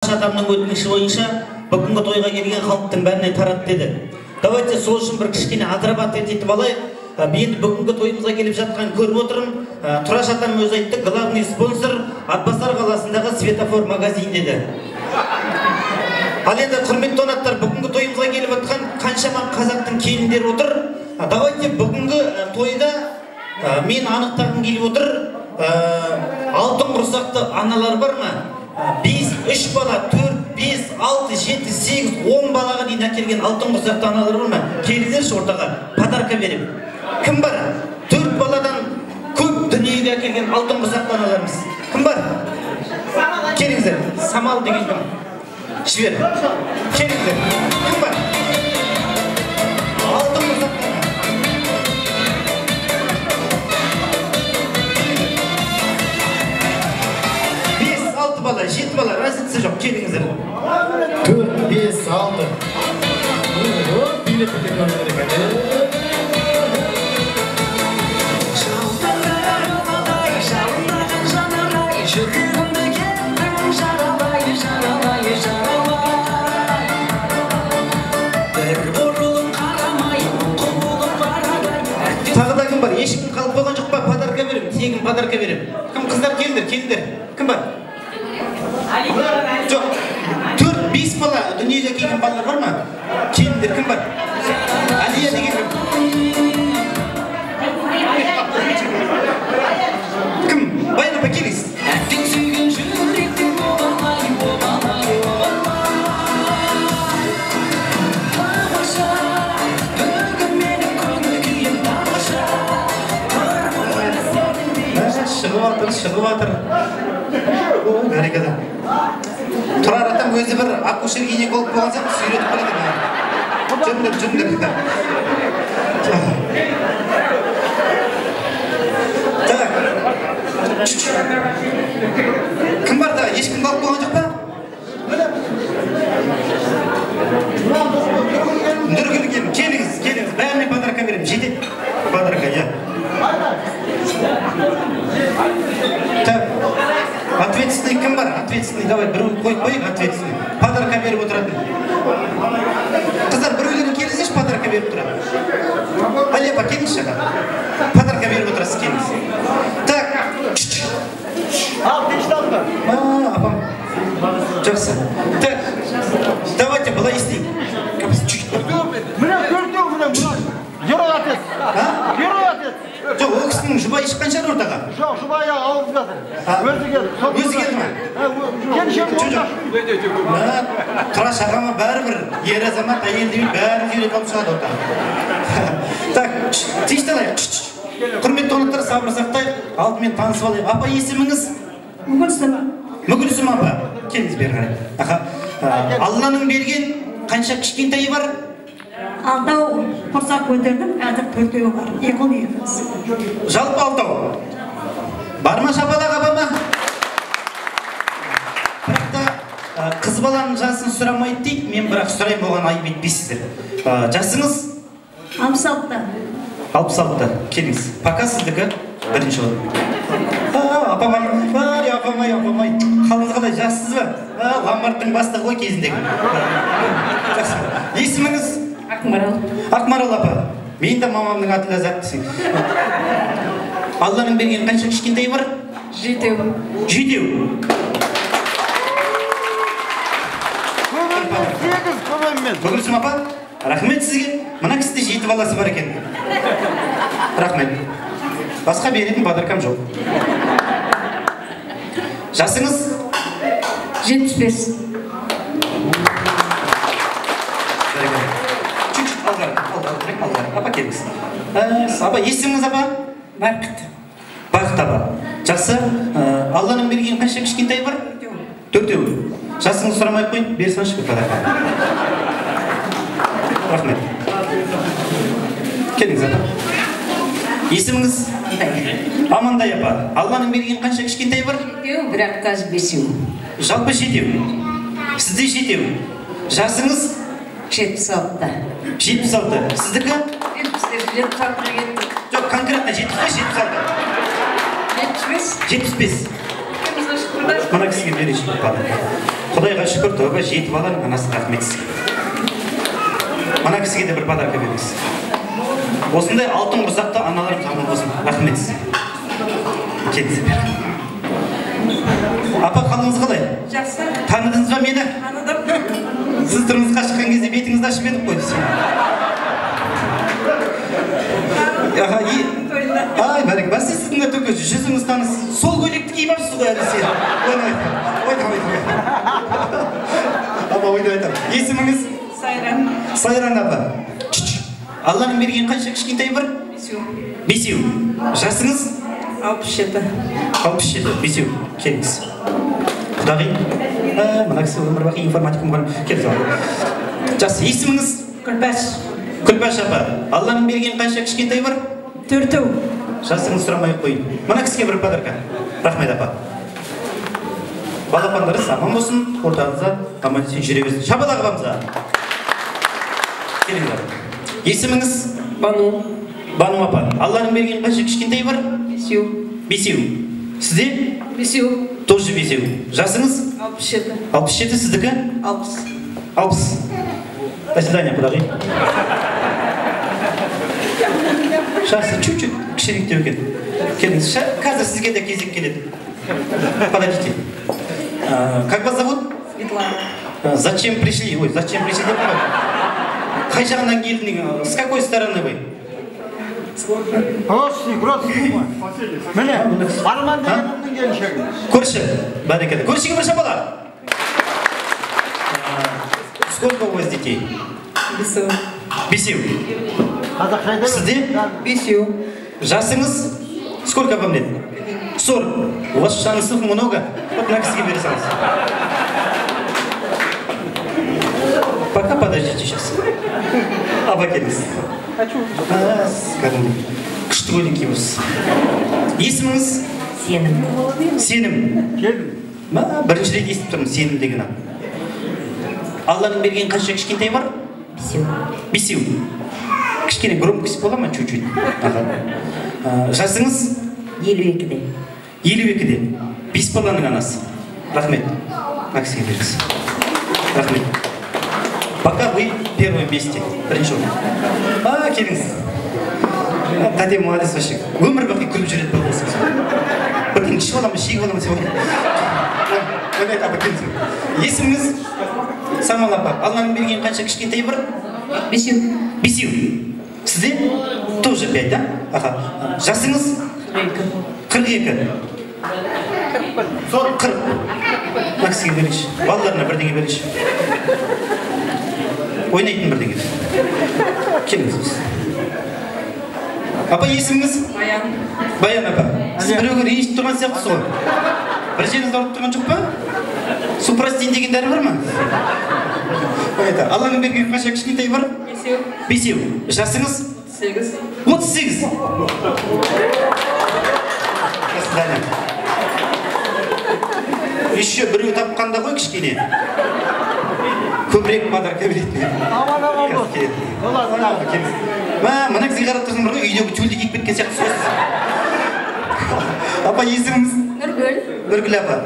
Атамның өтініші бойынша бүгінгі тойға келген халықтың бәріне тарат деді. Давайте сол үшін бір кішкене отрабатывать етіп алайық. Енді бүгінгі тойымызға келіп жатқан көріп отырмын. Тұраш атам өзі айтты, главный спонсор Атбасар қаласындағы Светофор магазин деді. Ал енді, құрметті қонақтар, бүгінгі тойымызға келіп жатқан қаншама қазақтың келіндері отыр. Давайте бүгінгі тойда мен анықтағым келіп отыр, алтын құрсақты аналар бар ма? Бес, үш бала, төрт, бес, алты, жеті, сегіз, 10 балаға дейін әкелген алтын құрсақты аналар бар ма? Келіңдерші ортаға, подарка беремін. Кім бар? Төрт баладан көп дүниеге әкелген алтын құрсақты аналарымыз. Кім бар? Келіңіздер. Самал деген кім? Жібер. Келіңіздер. Кім бар? Алтын құрсақты ана. Бес, алты бала, жеті бала, разница жоқ, келіңіздер. Төрт, бес, алты. Билет екен. Жалындаған жанарай, жүрегімді кеттің жаралай, жаралай, жаралай. Бір бұрылып қарамай, құбылып барадай. Тағы да кім бар? Ешкім қалып қойған жоқ па? Подарка беремін, тегін подарка беремін. Кім, қыздар, келіңдер, келіңдер. Кім бар? Жоқ. Төрт, бес бала дүниеге келген балалар бар ма? Келіңдер, кім бар? Әлия деген кім? Кім? Баян апа, келіңіз. Әттең, сүйген жүректің обалай, обалай, обалай. Тамаша, бүгін менің көңіл күйім тамаша. Шығып жатыр, шығып жатыр. Ой, бәрекелді. Тұрар атам өзі бір акушер гинеколог болған сияқты сүйретіп келеді. Жүріңдер, жүріңдер. Так. Кім бар да? Ешкім қалып қойған жоқ па? Нұргүл келін, келіңіз, келіңіз. Бәріне подарка беремін. Жетеді. Подарка, иә. Так. Ответственный кім бар? Ответственный, давай, біреу қойып қояйық, ответственный. Подарка беріп отыратын. Қыздар, біреулерің келіңіздерші, подарка беріп тұрады. Әлия апа, келіңізші, аға. Подарка беріп отырасыз, келіңіз. Так. Ал, тынышталды. А, апам. Жақсы. Так, давайте былай істейік. Міне, төртеу, міне, мына. Герой отец. А? Герой отец. Жоқ, ол кісінің жұбайы шыққан шығар ортаға. Жоқ, жұбайы ауырып жатыр. Өзі келді. Өзі келді ме? Келіншегім. Жоқ. Мына Тұраш ағама бәрібір, ер азамат, әйел демей, бәрін үйретіп алып шығады ортаға. Так, тынышталайық. Құрметті қонақтар, сабыр сақтайық. Алдымен танысып алайық. Апа, есіміңіз? Мүгүлсім. Мүгүлсім апа, келіңіз бері қарай. Аха. Алланың берген қанша кішкентайы бар? Алтау құрсақ көтердім, қазір төртеуі бар. Екі ұл, екі қыз. Жалпы алтау. Бар ма шапалақ апама? Бірақ та қыз баланың жасын сұрамайды дейді, мен бірақ сұраймын, оған айып етпейсіздер. Жасыңыз? 66-та. 66-та. Келіңіз. Пока сіздікі бірінші орын. Апам ай, ай, апам ай, апам ай. Қалыңыз қалай, жақсысыз ба? Ломбардтың бастығы ғой кезіндегі. Жақсы. Есіміңіз? Ақмарал. Ақмарал апа. Мен де мамамның аты Ләззат десең. Алланың берген қанша кішкентайы бар? Жетеу. Жетеу. Көбіммен сегіз, көбіммен. Бүгілсім апа, рахмет сізге. Мына кісіде жеті баласы бар екен. Рахмет. Басқа беретін подаркам жоқ. Жасыңыз? 75. Чуть-чуть алға, алға, алға. Апа, келіңіз. Апа, есіміңіз, апа? Бақыт. Бақыт апа. Жақсы. Алланың берген қанша кішкентайы бар? Төртеу. Жасыңызды сұрамай ақ қояйын, бере салыңызшы бір подарка. Рахмет. Келіңіз, апа. Есіміңіз? Амандай апа. Алланың берген қанша кішкентайы бар? Жетеу, бірақ қазір бесеу. Жалпы жетеу. Сізде жетеу. Жасыңыз? 76-та. 76. Сіздікі? 76-ға кеттік. Жоқ, конкретно 75, 76. 75. 75. Мына кісіге берейінші подарка. Құдайға шүкір, тәуба, 7 баланың анасы, рахмет сізге. Мына кісіге де бір подарка беріңіз. Осындай алтын құрсақты аналарымыз аман болсын. Рахмет сізге. Келіңіз бері. Апа, қалыңыз қалай? Жақсы. Таныдыңыз ба мені? Таныдым. Сіз тұрмысқа шыққан кезде бетіңізді ашып едік қой десем. Ай, бәрек, бәсе сіздің де түгі жүзіңіз таныс. Сол көйлекті киіп алыпсыз ғой әлі сен. Ойна, ойна. Апа, ойна айтам. Есіміңіз? Сайран. Сайран апа. Алланың берген қанша кішкентай бар? 5. 5. Жасыңыз? 67. 67, 5. Келіңіз. Құдағи. Мына кісі өмір бақи информатика мұғалім. Келіңіз. Жақсы, есіміңіз? Күлпәш. Күлпәш апа. Алланың берген қанша кішкентай бар? 4. Жасыңызды сұрамай ақ қояйын. Мына кісіге бір подарка. Рахмет апа. Балапандарыңыз аман болсын, ортаңызда аман есен жүре берсін. Шапалақ апамызға. Келіңіз. Есіміңіз? Бану. Бану апа. Алланың берген қанша кішкентай бар? 5. 5. Сізде? 5. Тоже 5. Жасыңыз? 67. 67, сіздікі? 60. 60. До свидания, құдағи. Жасы чуть-чуть кішіректеу екен. Келіңіз, қазір сізге де кезек келеді. Подождите. Как вас зовут? Светлана. Зачем пришли? Ой, зачем пришли? Қай жағынан келдің? С какой стороны вы? Родственник, родственник. Міне, Арман дегенімнің келіншегі. Көрші, бәрекелді. Көршіге бір шапалақ. Сколько у вас детей? 5. 5. Қазақша айтады. Сізде? 5. Жасыңыз? Сколько вам лет? 40. У вас шансов много. Вот на кісіге бере салыңыз. Пока подождите сейчас. Апа, келіңіз. Кәдімгі күшті көйлек киіп отырсыз. Есіміңіз? Сенім. Сенім. Келін. Бірінші рет естіп тұрмын сенім деген ат. Алланың берген қанша кішкентай бар? 5. 5. Кішкене громкость бола ма чуть-чуть? Аха. Жасыңыз? 52-де. 52-де. 5 баланың анасы. Рахмет. Мына кісіге беріңіз. Рахмет. Пока вы в первом месте. Бірінші орын. Келіңіз. Тәте молодец вообще. Өмір бақи күліп жүреді бір болсын. Бірдеңе ішіп аламын, шегіп аламын деп. Ойнайды, апа, келіңіз. Есіміңіз? Самал апа. Алланың берген қанша кішкентай бар? 5. 5. Сізде? Тоже 5, да? Аха. Жасыңыз? 42. 42. 40. Мына кісіге беріңізші. Балаларына бірдеңе беріңізші. Ойнайтын бірдеңе. Келіңіз. Апа, есіміңіз? Баян. Баян апа. Сіз біреуге ренжіп тұрған сияқтысыз ғой. Бір жеріңізді ауырып тұрған жоқ па? Супрастин деген дәрі бар ма? Ойнайды. Алланың берген қанша кішкентай бар? 5. 5. Жасыңыз? 38. 38. До свидания. Еще біреу тапқанда ғой кішкене. Көбірек подарка береді. Аман аман болсын. Мына кісіге қарап тұрсың бір ғой, үйдегі тюльді киіп кеткен сияқты сіз. Апа, есіміңіз? Нұргүл. Нұргүл апа.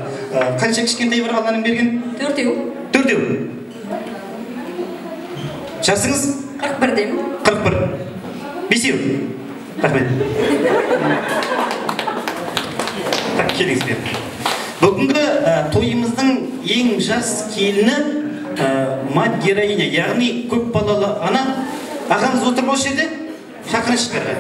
Қанша кішкентай бар Алланың берген? 4. 4. Жасыңыз? 41-демін. 41. 5. Рахмет. Так, келіңіз бері. Бүгінгі тойымыздың ең жас келіні мать героиня, яғни көп балалы ана. Ағамыз отыр ма осы жерде? Шақырыңызшы бері.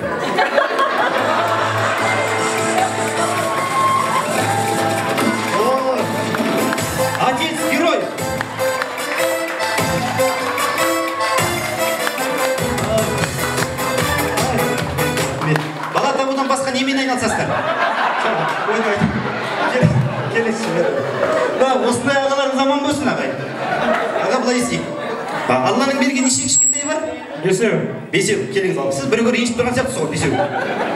Отец герой. Бала табудан басқа немен айналысасыздар? Келіңізші бері. Осындай ағаларымыз аман болсын, ағай. Аға, былай істейік. Алланың берген неше кішкентай бар? 5. 5. Келіңіз, ал. Сіз біреуге ренжіп тұрған сияқтысыз ғой, 5.